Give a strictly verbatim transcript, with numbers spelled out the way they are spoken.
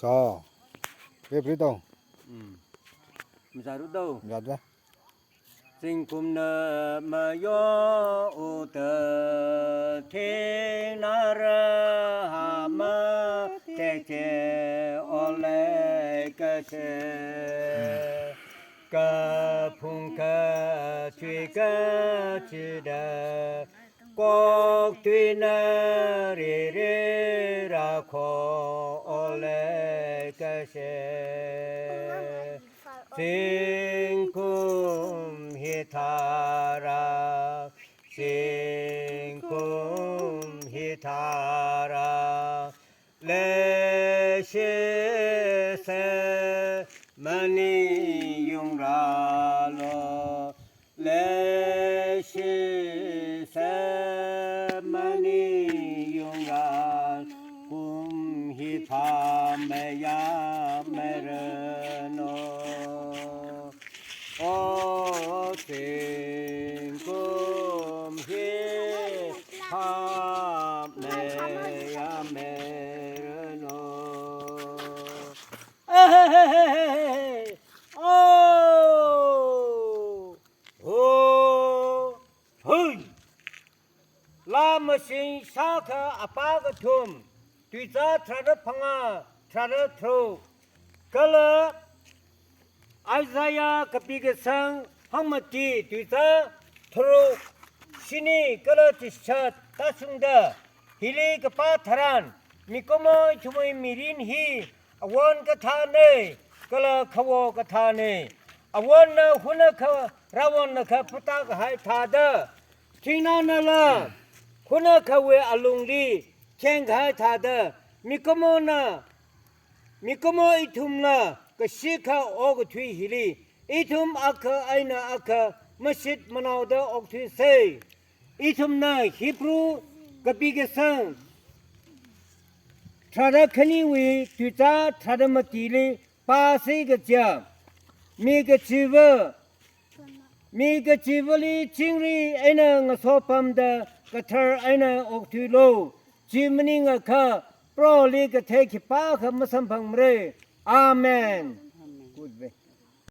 Tao. Ke pri tao. Mm. Mzāru tao. Mzāda. Zingkumna mayo uta thingnara hama tete ole kashe. Kaphung katui kachida kok tuina riri rakho ole kashe. Zingkum hithāra, zingkum hithāra, leishise maniyungralo, leishise maniyungra, kum hithā meiya meiranu. O zingkum hithā meiya meiranu. Ehehehe. O. O. Hui. Laa mashing shākha apā kathum, tuizā tharāda phangā, tharāda tharuk. Kala Isaiah kapi kasang hangmati tuizā tharuk, shini kala chishat tāshungda, hili kapā tharan, mikumo ithumwui mirin hi awon kathāna, kala kawo kathāna. Awonna hunakha, rawonnakha phutakahai thāda, thingnaonala hunakhawui alungli khengkahai thāda, mikumona, mikumo ithumla kashikha okathui hili, ithum akha eina akha mashit manaoda okthuisa. Ithumna Hebrew kapi kasang tharāda khaniwui tuizā tharāda matili pāsi kaja, mi kachiva, mi kachivali chingri eina ngasopamda kathar eina okthuilu. Chi maningakha Proholi kathei khipākha masamphangmara. Amen. Amen. Good way.